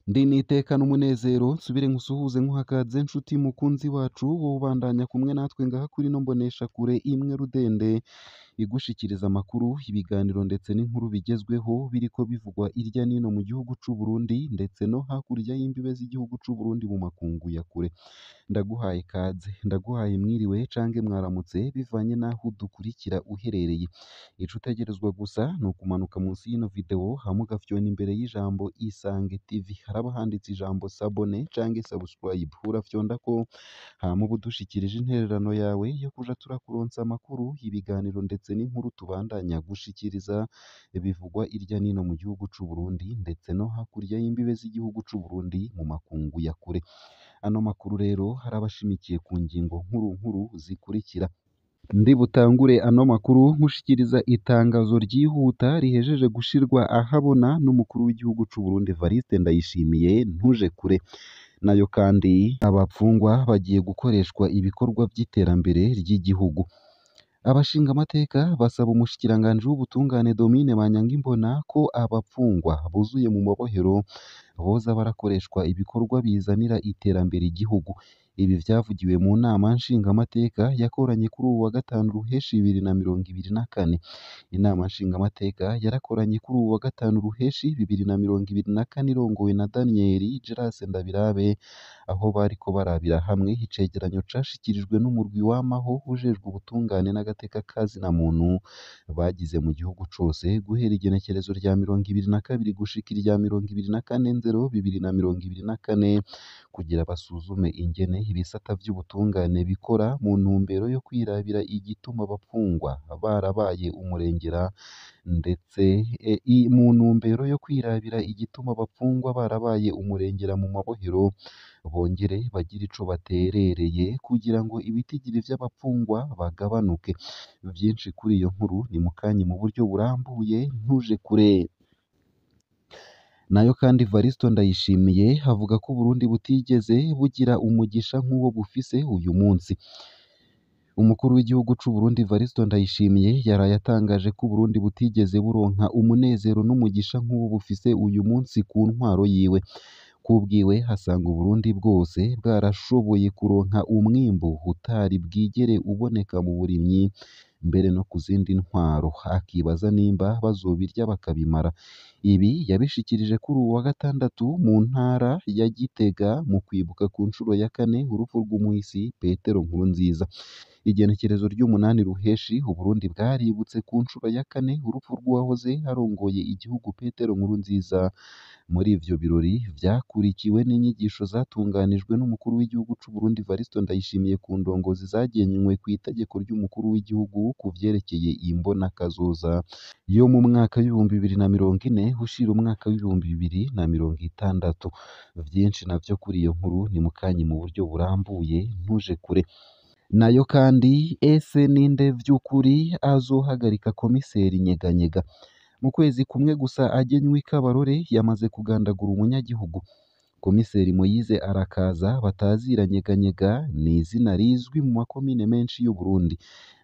Ndi n'iteka n'umunezero nsubire nkusuhuze nkuhakaze nshuti mukunzi wacu wowe ubandanya kumwe natwe ngaha kuri ino mboneshakure imwe rudende igushikiriza amakuru, ibiganiro ndetse n'inkuru bigezweho biriko bivugwa irya nino mu gihugu c'u Burundi ndetse no hakurya y'imbibe z'igihugu c'u Burundi mu makungu ya kure. Ndaguhaye ikaze, ndaguhaye mwiriwe canke mwaramutse bivanye n'aho udukurikira uherereye. Ico utegerezwa gusa ni ukumanuka munsi y'ino video hama ugafyona imbere y'ijambo Isange TV, haraba handitse ijambo s'abonner canke subscribe, urafyondako hama uba udushikirije intererano yawe yo kuja turakuronsa amakuru, ibiganiro ndetse n'inkuru tubandanya gushikiriza bivugwa irya nino mu gihugu c'u Burundi ndetse no hakurya y'imbibe z'igihugu c'u Burundi mu makungu ya kure. Ano makuru rero harabashimikiye ku ngingo nkuru nkuru zikurikira. Ndi butangure ano makuru nkushikiriza itangazo ryihuta rihejeje gushirwa ahabona n'umukuru w'igihugu c'u Burundi Evariste Ndayishimiye ntuje kure. Nayo kandi abapfungwa bagiye gukoreshwa ibikorwa vy'iterambere ry'igihugu. Abashingamateka basaba umushikiranganji w'ubutungane Domine Banyankimbona ko abapfungwa buzuye mu mabohero boza barakoreshwa ibikorwa bizanira iterambere igihugu. Ibi vyavugiwe mu nama nshingamateka yakoranye kuri uwu wa gatanu ruheshi 2024. Inama nshingamateka yarakoranye kuri uwu wa gatanu ruheshi 2024 irongowe na Daniel Gerase Ndabirabe, aho bariko barabira hamwe icegeranyo cashikirijwe n'umurwi wamaho ujejwe ubutungane n'agateka ka zina muntu bagize mu gihugu cose guhera igenekerezo rya 22 gushika irya 24 nzero 2024 kugira basuzume ingene ibisata vy'ubutungane bikora mu ntumbero yo kwirabira igituma abapfungwa barabaye umurengera ndetse mu ntumbero yo kwirabira igituma abapfungwa barabaye umurengera mu mabohero, bongere bagire ico baterereye kugira ngo ibitigiri vy'abapfungwa bagabanuke. Vyinshi kuri iyo nkuru ni mukanya mu buryo burambuye ntuje kure. Nayo kandi Evaristo Ndayishimiye avuga ko Uburundi butigeze bugira umugisha nk'uwo bufise uyu munsi. Umukuru w'igihugu c'u Burundi Evaristo Ndayishimiye yaraye atangaje ko Uburundi butigeze buronka umunezero n'umugisha nk'uwo bufise uyu munsi ku ntwaro yiwe. Kubwiwe asanga Uburundi bwose bwarashoboye kuronka umwimbu utari bwigere uboneka mu burimyi mbere no ku zindi ntwaro, akibaza nimba bazobirya bakabimara. Ibi yabishikirije kuri uwu wa gatandatu mu ntara ya Gitega mu kwibuka ku nshuro ya kane urupfu rw'umuhisi Petero Nkurunziza. Igenekerezo ry'umunani ruheshi Uburundi bwaributse ku nshuro ya kane urupfu rw'uwahoze arongoye igihugu Petero Nkurunziza. Muri ivyo birori vyakurikiwe n'inyigisho zatunganijwe n'umukuru w'igihugu c'u Burundi Evariste Ndayishimiye ku ndongozi zagenywe kw'itegeko ry'umukuru w'igihugu ku vyerekeye imbonakazoza yo mu mwaka w'2040 ushira umwaka w'2060. Vyinshi navyo kuri iyo nkuru ni mukanya mu buryo burambuye ntuje kure. Nayo kandi ese ninde vy'ukuri azohagarika komiseri Nyeganyega? Mu kwezi kumwe gusa agenywe i Kabarore yamaze kugandagura umunyagihugu. Komiseri Moise Arakaza batazira Nyeganyega ni izina rizwi mu makomine menshi y'u Burundi.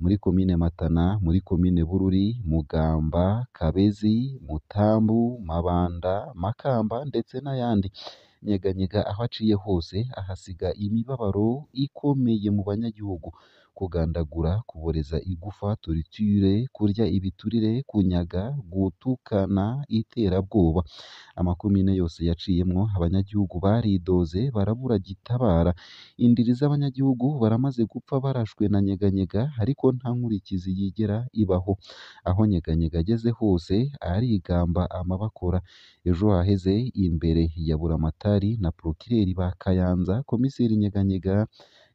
Muri komine Matana, muri komine Bururi, Mugamba, Kabezi, Mutambu, Mabanda, Makamba ndetse n'ayandi. Nyeganyega aho aciye hose ahasiga imibabaro ikomeye mu banyagihugu. Kugandagura, kuboreza igufa, torture, kurya ibiturire, kunyaga, gutukana, iterabwoba. Amakomine yose yaciyemwo abanyagihugu baridoze barabura gitabara. Indiri z'abanyagihugu baramaze gupfa barashwe na Nyeganyega ariko nta nkurikizi yigera ibaho. Aho Nyeganyega ageze hose arigamba amabakora. Ejo haheze imbere ya Buramatari na Prokireri ba Kayanza, komiseri Nyeganyega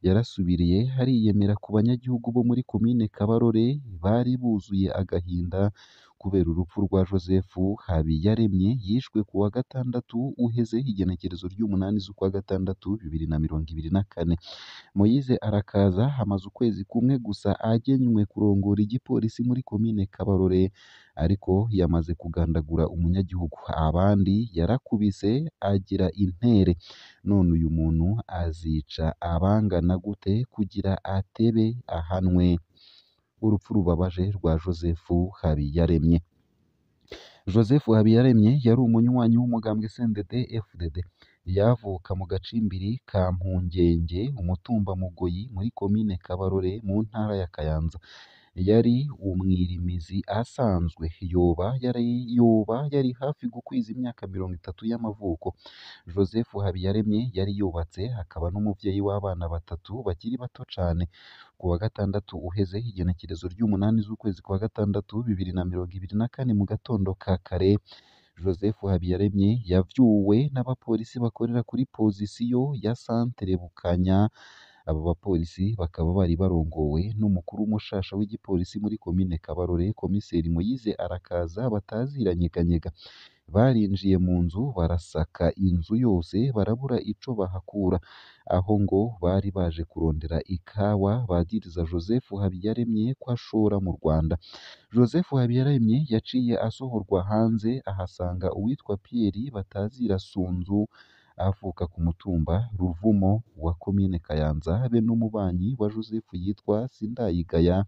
yarasubiriye ariyemera ku banyagihugu bo muri komine Kabarore bari buzuye agahinda kubera urupfu rwa Joseph Habiyaremye yishwe ku wa gatandatu uheze igenekerezo ry'umunani z'ukwa gatandatu 2024. Moise Arakaza amaze ukwezi kumwe gusa agenywe kurongora igipolisi muri komine Kabarore ariko yamaze kugandagura umunyagihugu, abandi yarakubise agira intere. None uyu muntu azica abangana gute kugira atebe ahanwe? Urupfu rubabaje rwa Joseph Habiyaremye. Joseph Habiyaremye yari umunywanyi w'umugambwe CNDD FDD. Yavuka mu gacimbiri ka Mpungenge, umutumba Mugoyi, muri komine Kabarore, mu ntara ya Kayanza. Yari umwirimizi asanzwe, yoba yari hafi gukwiza imyaka 30 y'amavuko. Joseph Habiyaremye yari yubatse, akaba n'umuvyeyi w'abana batatu bakiri bato cane. Ku wa gatandatu uheze, igenekerezo ry'umunani z'ukwezi kwa gatandatu 2024, mu gatondo ka kare, Joseph Habiyaremye yavyuwe n'abapolisi bakorera kuri pozisiyo ya Centre Bukanya. Abo bapolisi bakaba bari barongowe n'umukuru mushasha w'igipolisi muri komine Kabarore, komiseri Moyize Arakaza batazira Nyeganyega. Barinjiye mu nzu, barasaka inzu yose, barabura ico bahakura. Aho ngo bari baje kurondera ikawa bagiriza Joseph Habiyaremye ko ashora mu Rwanda. Joseph Habiyaremye yaciye asohorwa hanze, ahasanga uwitwa Pierre batazira Sunzu, avuka ku mutumba Ruvumo wa komine Kayanza, be n'umubanyi wa Joseph yitwa Sindayigaya.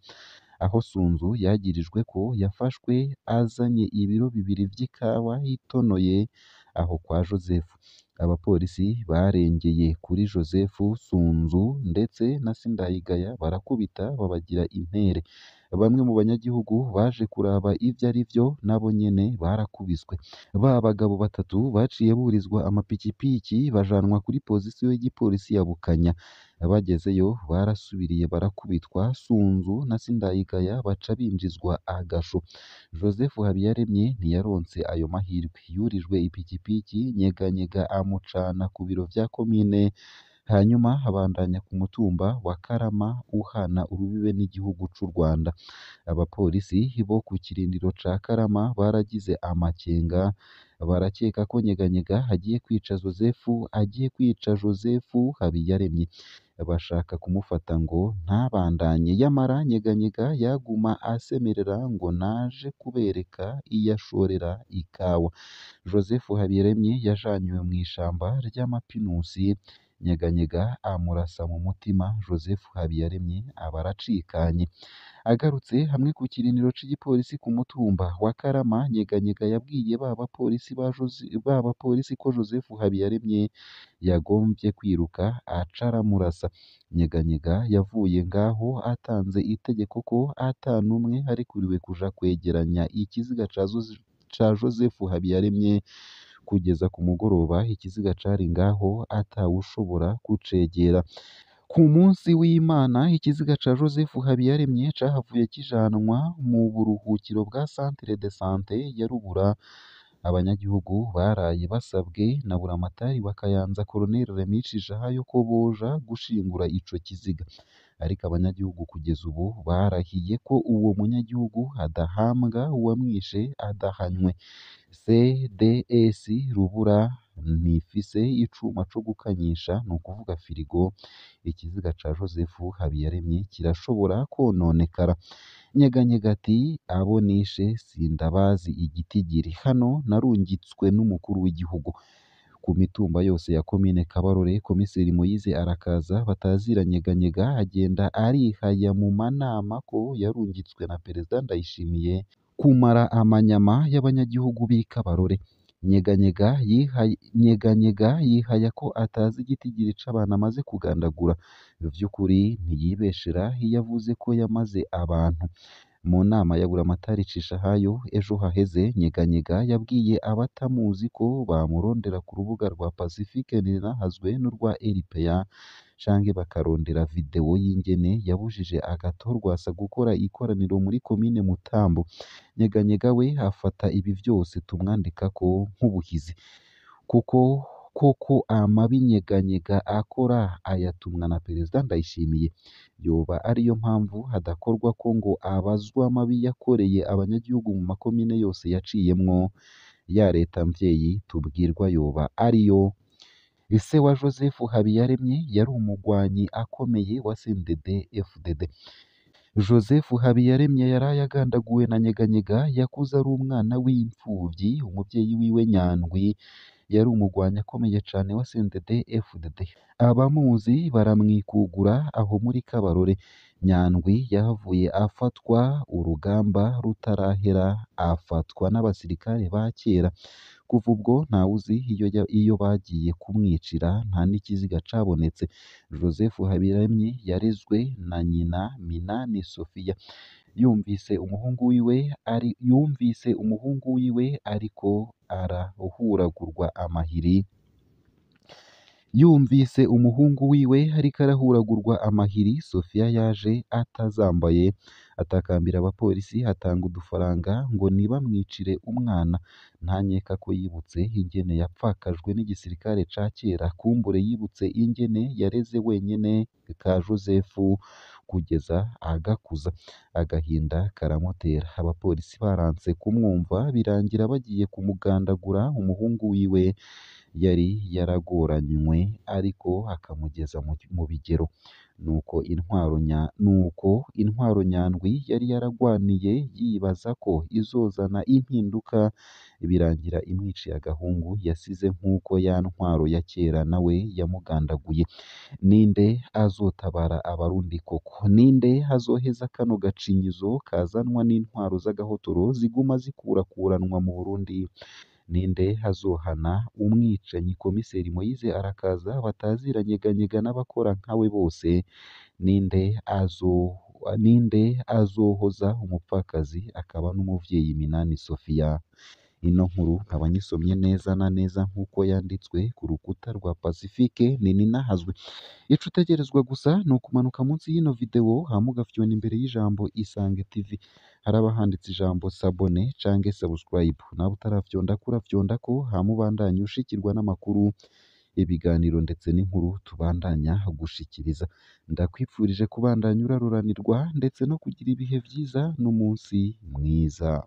Aho Sunzu yagirijwe ko yafashwe azanye ibiro 2 vy'ikawa itonoye aho kwa Joseph. Abapolisi barengeye kuri Joseph, Sunzu ndetse na Sindayigaya, barakubita babagira intere. Bamwe mu banyagihugu baje kuraba ivyo ari vyo nabo nyene barakubiswe. Ba bagabo batatu baciye burizwa amapikipiki, bajanwa kuri pozisiyo y'igipolisi ya Bukanya. Bagezeyo barasubiriye barakubitwa, Sunzu na Sindayigaya baca binjizwa agasho. Joseph Habiyaremye ntiyaronse ayo mahirwe, yurijwe ipikipiki, Nyeganyega amucana ku biro vya komine, hanyuma abandanya ku mutumba wa Karama uhana urubibe n'igihugu c'u Rwanda. Abapolisi bo ku kirindiro ca Karama baragize amakenga, barakeka ko Nyeganyega agiye kwica Joseph Habiyaremye, bashaka kumufata ngo ntabandanye. Yamara Nyeganyega yaguma asemerera ngo naje kubereka iyo ashorera ikawa. Joseph Habiyaremye yajanywe mw'ishamba ry'amapinusi, Nyeganyega amurasa mu mutima. Joseph Habiyaremye aba aracikanye. Agarutse hamwe ku kirindiro c'igipolisi ku mutumba wa Karama, Nyeganyega yabwiye ba bapolisi ko Joseph Habiyaremye yagomvye kwiruka, aca aramurasa. Nyeganyega yavuye ngaho atanze itegeko ko ata n'umwe arekuriwe kuja kwegeranya ikiziga ca Joseph Habiyaremye. Kugeza ku mugoroba ikiziga cari ngaho atawushobora kucegera. Ku munsi w'Imana ikiziga ca Joseph Habiyaremye cahavuye kijanwa mu buruhukiro bwa Centre de Santé ya Rubura. Abanyagihugu baraye basabwe na buramatari wa Kayanza, Colonel Remy Cishahayo, ko boja gushingura ico kiziga, ariko abanyagihugu kugeza ubu barahiye ko uwo munyagihugu adahambwa uwamwishe adahanywe. CDS Rubura ntifise icuma co gukanyisha, ni ukuvuga firigo. Ikiziga ca Joseph Habiyaremye kirashobora kononekara. Nyeganyega ati: "Abo nishe sindabazi igitigiri, hano narungitswe n'umukuru w'igihugu." Ku mitumba yose ya komine Kabarore, komiseri Moyize Arakaza batazira Nyeganyega agenda arihaya mu manama ko yarungitswe na Perezida Ndayishimiye kumara amanyama y'abanyagihugu b'i Kabarore. Nyeganyega yihaya ko atazi igitigiri c'abantu amaze kugandagura. Vy'ukuri ntiyibeshera iyo avuze ko yamaze abantu. Mu nama ya buramatari Cishahayo ejo haheze, Nyeganyega yabwiye abatamuzi ko bamurondera ku rubuga rwa Pacifique Nininahazwe n'urwa RPA, canke bakarondera video y'ingene yabujije Agathon Rwasa gukora ikoraniro muri komine Mutambu. Nyeganyega we afata ibi vyose tumwandikako nk'ubuhizi, kuko koko amabi Nyeganyega akora ayatumwa na Perezida Ndayishimiye. Yoba ariyo mpamvu hadakorwa ko ngo abazwe amabi yakoreye abanyagihugu mu makomine yose yaciyemwo. Ya leta mvyeyi tubwirwa yoba ariyo? Ise wa Joseph Habiyaremye yari umugwanyi akomeye wa CNDD FDD. Joseph Habiyaremye yaraye agandaguwe na Nyeganyega yakuze ari umwana w'imfuvyi. Umuvyeyi wiwe Nyandwi Yari umugwanyi akomeye cane wa CNDD FDD, abamuzi baramwikugura aho muri Kabarore. Nyandwi yahavuye afatwa urugamba rutarahera, afatwa n'abasirikare ba kera. Kuva ubwo ntawuzi iyo bagiye kumwicira, nta n'ikiziga cabonetse. Joseph Habiyaremye yarezwe na nyina Minani Sophia. Yumvise umuhungu wiwe ariko arahuragurwa amahiri, Yumvise umuhungu wiwe ariko arahuragurwa amahiri, Sophia yaje atazambaye, atakambira abapolisi, atanga udufaranga ngo ntibamwicire umwana. Ntankeka ko yibutse ingene yapfakajwe n'igisirikare ca kera, kumbure yibutse ingene yareze wenyene ka Joseph kugeza agakuza. Agahinda karamutera. Abapolisi baranse kumwumva, birangira bagiye kumugandagura. Umuhungu wiwe yari yaragoranywe ariko akamugeza mu bigero. Nuko intwaro Nyandwi yari yaragwaniye yibaza ko izozana impinduka, birangira imwiciye agahungu yasize nk'uko ya ntwaro ya kera nawe yamugandaguye. Ninde azotabara Abarundi koko? Ninde azoheza kano gacinyizo kazanwa n'intwaro z'agahotoro ziguma zikurakuranwa mu Burundi? Ninde azohana umwicanyi Komiseri Moise Arakaza bataziranyeganyega n'abakora nkawe bose? Ninde azohoza umupfakazi akaba n'umuvyeyi Minani Sophia? Ino nkuru nkaba nyisomye neza na neza nk'uko yanditswe ku rukuta rwa Pacifique Nininahazwe. Ico utegerezwa gusa ni ukumanuka munsi y'ino video hama ugafyona imbere y'ijambo Isange TV. Haraba handitse ijambo s'abonner canke subscribe. Nawe utarafyondako urafyondako, hama ubandanye ushikirwa n'amakuru, ibiganiro ndetse n'inkuru tubandanya gushikiriza. Ndakwipfurije kubandanya uraruranirwa ndetse no kugira ibihe vyiza n'umunsi mwiza.